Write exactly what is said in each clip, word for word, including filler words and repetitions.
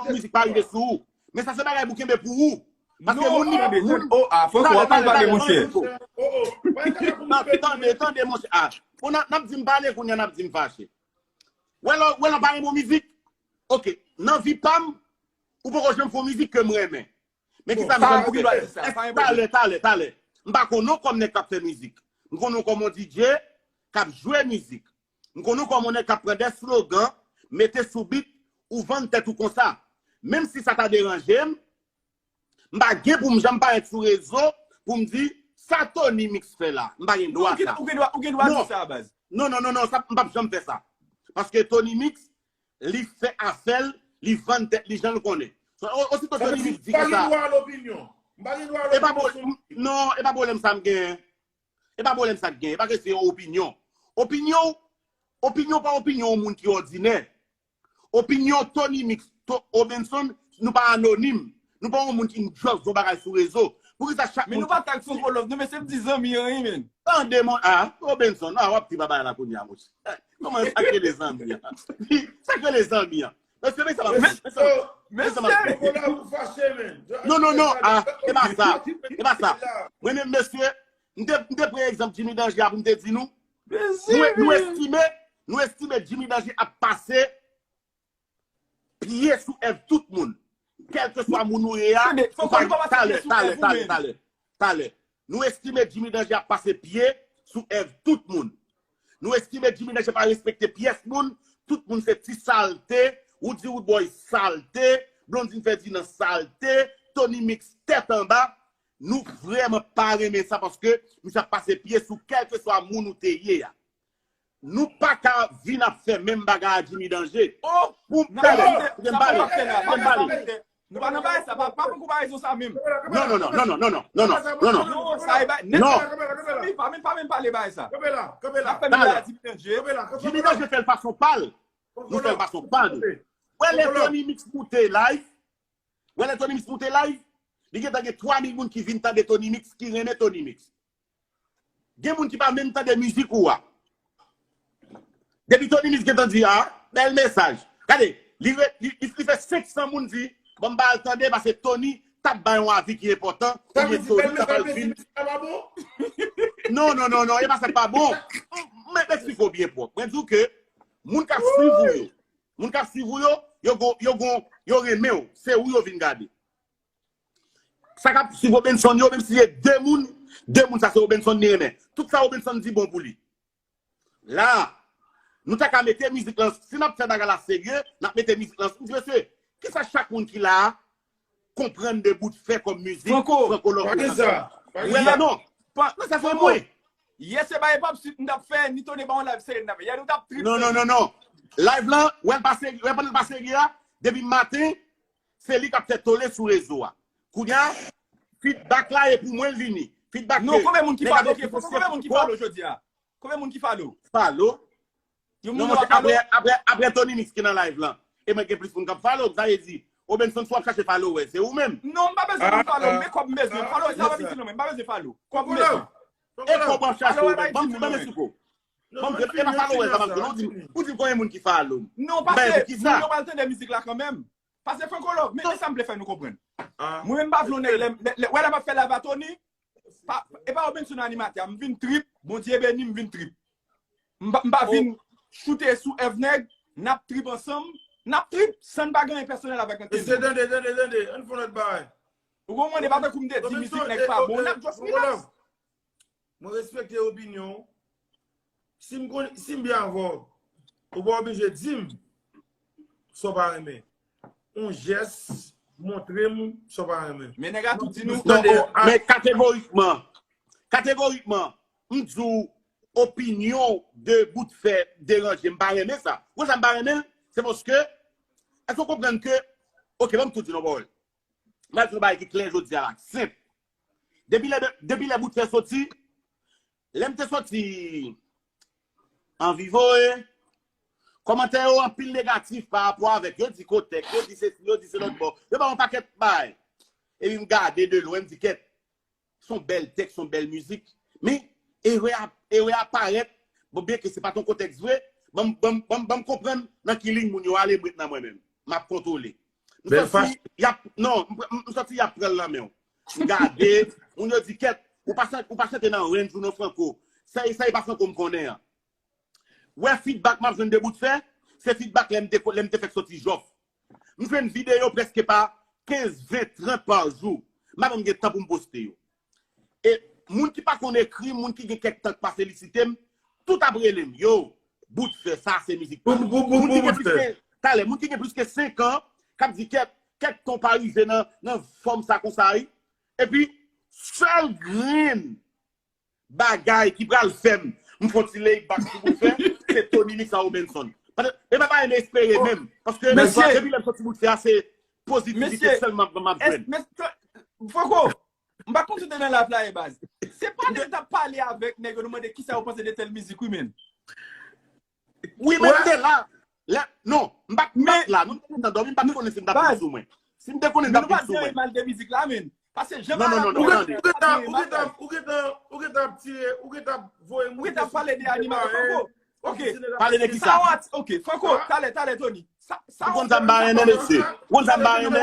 yon mizik pa rive sou ou. Men sa se bagay pou kenbe pou ou. Paske moun li moun oh ah fò ko pa pale monchè. Tande tande monchè. Ah, bon n ap di m pale kounye a n ap di m fache. Wè lè wè lè pa gen bon mizik. Ok, nan vi pa m ou poko janm fè yon mizik ke m renmen. Men ki sa m janm di. Talè talè talè. M pa konn ou kòm nèg k ap fè mizik. M konn ou kòm yon DJ k ap jwe mizik. M konn ou kòm yon nèg k ap pran de slogan, mete sou beat, ou vann tèt ou konsa. Menm si sa ta deranje m, m pa gen pou m janm parèt sou rezo pou m di sa Tony Mix fè la. M pa gen dwa sa. Ou gen dwa ou gen dwa di sa baz. Non non non non, sa m p ap janm fè sa. Paske Tony Mix li fè afè l, li vann tèt li jan l konnen. Osito Tony Mix di konsa. M pa gen dwa al opinyon. M pa gen dwa al opinyon. Non, e pa pwoblèm sa m genyen. E pa pwoblèm sa k gen, e pa kesyon opinyon. Opinyon w, opinyon pa opinyon yon moun ki òdinè. Opinyon Tony Mix, Robenson, nou pa anonim. Nou pa yon moun ki just di yon bagay sou rezo. Poukisa chak moun. Men nou pa tag Franco Love, non, men se m di zanmi an, wi, men. Tande, mon, ah, Robenson, ah, w ap di bagay la kounye a, monchè. Kòman sa k rele zanmi an? Sa k rele zanmi an? Mesye, men sa va. Mesye, men sa va. Non, non, non, ah, e pa sa. E pa sa. Mwen menm, mesye, M te, m te pran egzanp Jimmy Danger a pou m te di nou. Nou, nou estime, nou estime Jimmy Danger ap pase pye sou èv tout moun. Kèlkeswa moun ou ye a, talè, talè, talè, talè, talè. Nou estime Jimmy Danger ap pase pye sou èv tout moun. Nou estime Jimmy Danger pa respekte pyès moun. Tout moun se ti salte. Ou di ou boy salte. Blondine Ferdinand salte. Tony Mix tèt anba. Nou vrèman pa renmen sa paske misye ap pase pye sou kèlkeswa moun ou te ye a. Nou pa ka vin ap fè menm bagay a Jimmy Danger. Oh! Pou m pale, kite m pale, kite m pale. Nou pa nan bagay sa, pa pa pran konparezon sa menm. Non, non, non, non, non, non, non, non, non, non, non. Non, sa e bagay nèt. Non. Pa menm, pa menm pale bagay sa. Kanpe la, kanpe la. N ap fè menm bagay a Jimmy Danger. Jimmy Danger fè l fason pa l. Nou fè l fason pa nou. Wè lè Tony Mix moute live. Wè lè Tony Mix moute live, li gentan gen twa mil moun ki vin tande Tony Mix, ki renmen Tony Mix. Gen moun ki pa menm tande mizik ou a. Depi Tony Mix gentan di, ah, bèl mesaj. Gade, li, li, li fè senk san moun di, ban m ba al tande, paske Tony t ap bay yon avi ki enpòtan. Sa vle di bèl mesaj, men si mizik la pa bon? Non, non, non, non, e pa sa k pa bon. M, m, m eksplike w byen pwòp. Mwen di w ke moun k ap swiv ou yo, Moun k ap swiv ou yo, yo gon, yo gon, yo renmen w. Se ou yo vin gade. Sa k ap swiv Robenson yo, menm si se de moun, de moun sa se Robenson li renmen. Tout sa Robenson di bon pou li. La, nou ta ka mete mizik lan, si n ap fè bagay la serye, n ap mete mizik lan. M di mesye, kisa chak moun ki la a konprann de bout fè kòm mizik Franco Love. Pa gen sa. Pa gen sa. Wè la non. Non, sa se mwen. Yè se bay pap si m t ap fè ni Tony ba yon live serye n ap fè. Yè nou t ap trip. Non, non, non, non. Live lan, wè l pa serye, wè pandan l pa serye a, depi maten, se li k ap fè tole sou rezo a. Kounye a, feedback la e pou mwen l vini. Feedback. Non, konbyen moun ki follow, konbyen moun ki follow jodi a? Konbyen moun ki follow? Follow? Yon moun pa follow? Apre, apre, apre Tony Mix ki nan live lan. E mwen gen plis moun k ap follow, sa vle di, Robenson, si w ap chache followers, se ou menm. Non, m pa bezwen moun follow, men kòb m bezwen. Followers la pa vin sou non mwen, m pa bezwen follow. Kòb m bezwen. E kòb w ap chache ou menm. Ban m, ban m esplike w. Ban m, e pa followers la m ap di w, non, ou di, ou di konbyen moun ki follow m. Non, paske moun yo pral tande mizik la kanmenm. Pase Franco Love, men, men sa m vle fè nou konprann. Mwen menm m pa vle yon nèg, lè, lè, lè, wè lè m ap fè live a Tony, pa, e pa Robenson animatè a, m vin trip, Bondye beni m, m vin trip. M pa, m pa vin choute sou èv nèg, n ap trip ansanm, n ap trip san n pa gen anyen pèsonèl avèk ankenn moun. Mesye, tande, tande, tande, ann fè yon lòt bagay. Ou konprann, e pa tankou m te di mizik nèg pa bon, n ap just relax. Mwen respekte opinyon w. Si m konn, si m byen avè w, ou pa oblije di m sa w pa renmen. Yon jès, montre m sa w pa renmen. Men nèg la tou di nou. Non, men kategorikman, kategorikman, m di w opinyon w de bout fè deranje m, m pa renmen sa. Ou konn sa m pa renmen l? Se paske, èske w konprann ke, ok, ban m tou di nou yon pawòl. M pral di yon bagay ki klè jodi a la, senp. Depi lè, depi lè bout fè soti, lè m te soti an vivo e, kòmantè yo anpil negatif pa rapò avèk, yo di kotèk, yo di sesi, yo di se lòt bò. Yo ba m yon pakèt bagay. Epi m gade de lwen, m di kèt, se yon bèl tèks, se yon bèl mizik. Men, erè a, erè a parèt, bon, byenke se pa t yon kontèks vre, ban m, ban m, ban m, ban m konprann nan ki liy moun yo ale, m ret nan mwen menm. M ap kontwole. M sòti, y ap, non, m, m, m sòti, y ap pran l nan men w. M gade, moun yo di, kèt, ou pa, chan- ou pa chante nan range ou non, Franco. Sa, sa e pa Franco m konnen an. Wè feedback m ap jwenn de bout fè, se feedback lè m te, lè m te fèk sòti Jòf. M jwenn videyo prèske pa kenz, ven, trant pa jou. M pa menm gen tan pou m poste yo. E moun ki pa konn ekri, moun ki gen kèk tan k pa felisite m, tout ap rele m. Yo, bout fè, sa se mizik pa m. Moun ki gen plis ke, talè, moun ki gen plis ke senk an, k ap di kèt, kèt ton pa rive nan, nan fòm sa konsa, wi. Epi, sèl grenn bagay ki pral fè m, m fè yon ti lay back sou bout fè, se Tony Mix a Robinson. Paske, e pa pa espere menm. Paske, depi lè m sòti bout fè a, se pozitivite sèlman m ap jwenn. Franco, m pa konn si w te nan live la, e baz. Se pale m t ap pale avèk nèg yo, nou mande kisa yo panse de tèl mizik, wi, men. Wi, men m te la. La, non, m pa t la. Nou te nan dòmi, m pa t konnen si m t ap viv sou mwen. Si m te konnen m t ap viv sou mwen. Mal de mizik la, men. Pase jan non, non, non, non, ou gentan, ou gentan, ou gentan ap tire, ou gentan ap voye moun. Ou gentan ap pale de animal, Franco. Ok. Pale de kisa? Ok, Franco, talè, talè, Tony. Ou konn sa m pa renmen, mesye. Ou konn sa m pa renmen?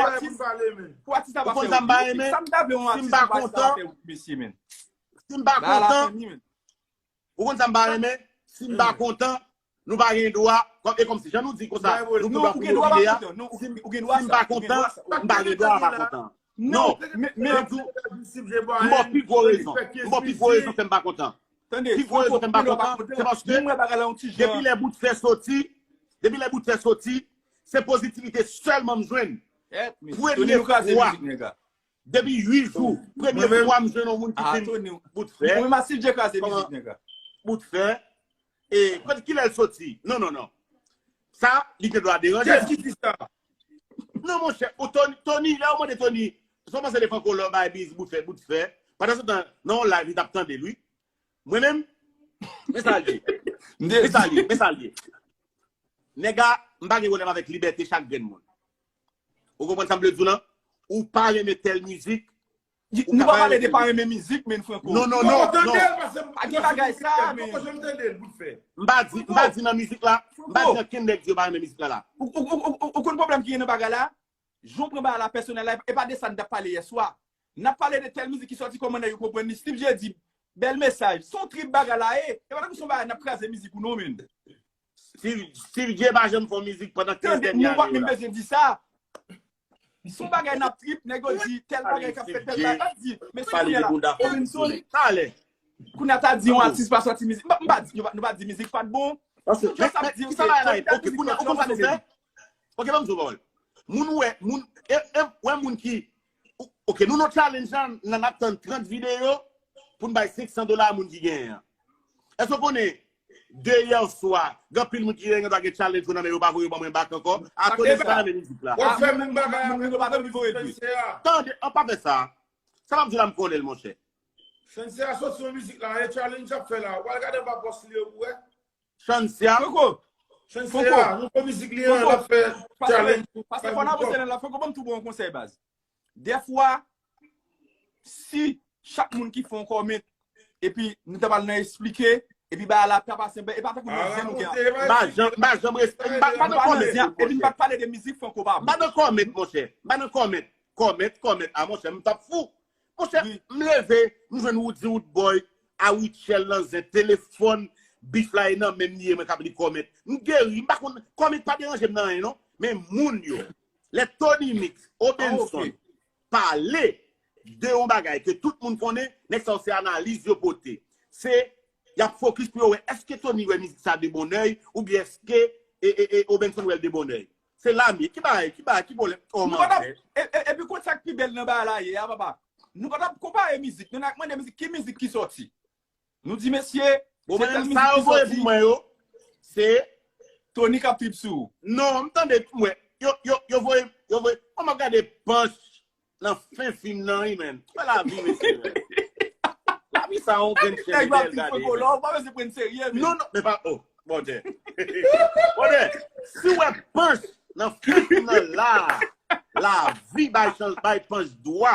Ou konn sa m pa renmen? Si m pa kontan, si m pa kontan, ou konn sa m pa renmen? Si m pa kontan, nou pa gen dwa, e kòmsi jan nou di konsa, nou gen dwa pa kontan. Si m pa kontan, m pa gen dwa pa kontan. Non, men, men, m ba w pi gwo rezon. M ba w pi gwo rezon fè m pa kontan. Tande, pi gwo rezon fè m pa kontan, se paske depi lè bout fè sòti, depi lè bout fè sòti, se pozitivite sèlman m jwenn. Premye fwa, depi uit jou, premye fwa m jwenn yon moun ki di m bout fè. Bout fè. E kilè l sòti? Non, non, non. Sa, li gen dwa deranje m. Kiyès ki di sa? Non, monchè, ou Tony, Tony, lè ou mande Tony, sa w panse de Franco lè w bay biz bout fè, bout fè? Pandan se tan, nan yon live, li t ap tande l, wi. Mwen menm, men sa l ye. Men sa l ye, men sa l ye. Nèg a, m pa gen pwoblèm avèk libète chak grenn moun. Ou konprann sa m vle di w lan? Ou pa renmen tèl mizik, Nou pa pale de pa renmen mizik, men Franco. Non, non, non, non. Pa gen bagay sa, men. M pa di, m pa di nan mizik la, m pa di ankenn nèg di yo pa renmen mizik la la. Ou, ou, ou, ou, ou konn pwoblèm ki gen nan bagay la? Jan w pran bagay la pèsonèl la, e pa de sa n t ap pale yè swa. N ap pale de tèl mizik ki sòti kòman nèg yo konprann li. Steve J di, bèl mesaj. Se yon trip bagay la ye. E pa tankou se yon bagay n ap kraze mizik ou non, men. Steve, Steve J pa janm fè yon mizik pandan kenz dènye ane yo la. Tande, nou pa menm bezwen di sa. Se yon bagay n ap trip, nèg yo di tèl bagay k ap fèt, tèl bagay k ap di. Men si kounye a la, Robinson, talè, kounye a ta di yon atis pa sòti mizik. M pa, m pa di, nou pa, nou pa di mizik pa t bon. Paske, men, men, kisa bagay la ye? Ok, kounye a, ou konn sa nou fè? Ok, ban m di w pawòl. Moun wè, moun, e, e, wè moun ki, ok, nou nan challenge la, n ap tann trant videyo pou n bay senk san dola a moun ki genyen an. Èske w konnen, de yè swa, gen anpil moun ki gen dwa gen challenge yo nan men yo pa voye ban mwen back ankò? Atoni pa renmen mizik la. W ap fè menm bagay avèk Shanse a. Tande, an pa fè sa. Sa m ap di w la, m konnen l, monchè. Shanse a soti yon mizik la, e challenge ap fè la. W al gade anba pòs li yo pou wè. Shanse a. Franco. Shanse a, nouvo mizik li an, l ap fè challenge. Paske fò n avanse nan la, Franco, ban m tou bon yon konsèy, baz. Dèfwa, si chak moun ki fè yon kòmant, epi nou ta pral nan esplike, epi bagay la ta pase, e pa tankou nan zen nou gen. M pa janm, m pa janm respè, m pa, m pa nan kòmant, epi m pa t pale de mizik Franco pa bon. M pa nan kòmant, monchè. M pa nan kòmant. Kòmant, kòmant. A, monchè, m t ap fou. Monchè, m leve, m jwenn Woody Woodboy, a Rutshelle nan zen, telefòn, bif la e nan men m li ye, mwen k ap li kòmant. M geri, m pa konn, kòmant pa deranje m nan anyen, non. Men moun yo, lè Tony Mix, Obenson, pale de yon bagay ke tout moun konnen, nèg sa yo se analiz yo pote. Se, y ap fokis pou yo wè, èske Tony wè mizik sa de bon èy, oubyen èske, e, e, e, Obenson wè l de bon èy? Se lame, ki bagay, ki bagay, ki pwoblèm? Oh, man, e, e, epi konn sa k pi bèl nan bagay la ye a, papa. Nou pa t ap konpare mizik, nou n ap mande mizik, ki mizik ki sòti? Nou di, mesye, se tèl mizik ki sòti. Bon, men sa yo voye pou mwen yo, se Tony k ap trip sou ou. Non, m tande, mwen, yo, yo, yo voye, yo voye, kòman gade Panch nan fen fim nan, wi, men. Wè lavi, mesye, men. Lavi sa, yon grenn chen de bèl gade, men. Ou pa bezwen pran serye, men. Non, non, men pa, oh, Bondye. Bondye, si w wè Panch nan fen fim nan la, lavi bay chans, bay Panch dwa.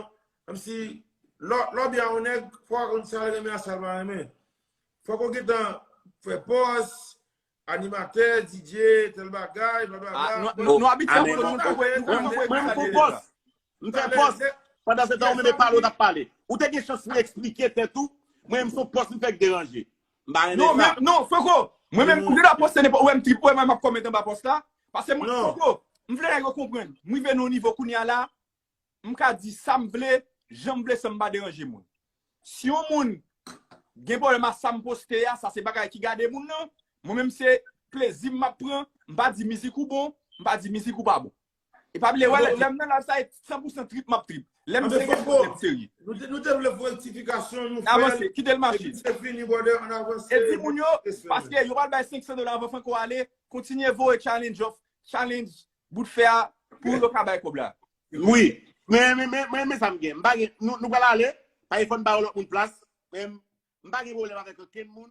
non. Menm si lè lè w byen a yon nèg, fò w konn sa l renmen ak sa l pa renmen. Fòk ou gentan fè pòz, animatè, D J, tèl bagay, blablabla. Nou abitye ap konn moun poko poko Mwen m fè pòz. M fè pòz. Pandan se tan ou menm e pale ou t ap pale. Ou te gen chans pou eksplike tèt ou. Mwen m se yon pòz m fèk deranje. M pa renmen Non, sa. men, non, Franco. Mwen menm, ou gentan poste nenpòt, ou wè m trip, ou wè m ap kòmante anba pòs la. Paske mwen, Franco, m vle nèg yo konprann. M rive nan yon nivo kounye a la, m ka di sa m vle, jan m vle, san m pa deranje moun. Si yon moun gen pwoblèm a sa m poste a, sa se bagay ki gade moun nan. Mwen menm se plezi m m ap pran, m pa di mizik ou bon, m pa di mizik ou pa bon. E pa bliye, wè, lè m nan live sa e san pou san trip m ap trip. Lè m serye, m serye. Nou te vle fè rektifikasyon, nou fè l. Avanse, kite l mache. Se fini, brother, ann avanse. E di moun yo, paske yo pral bay senk san dola anvan Franco ale, kontinye voye challenge of, challenge bout fè a pou yo ka bay kòb la. Wi. Men, men, men, men, men sa m gen. M pa gen, nou, nou pral ale, pa gen fò n ba yo lòt moun plas. Men, m pa gen pwoblèm avèk okenn moun.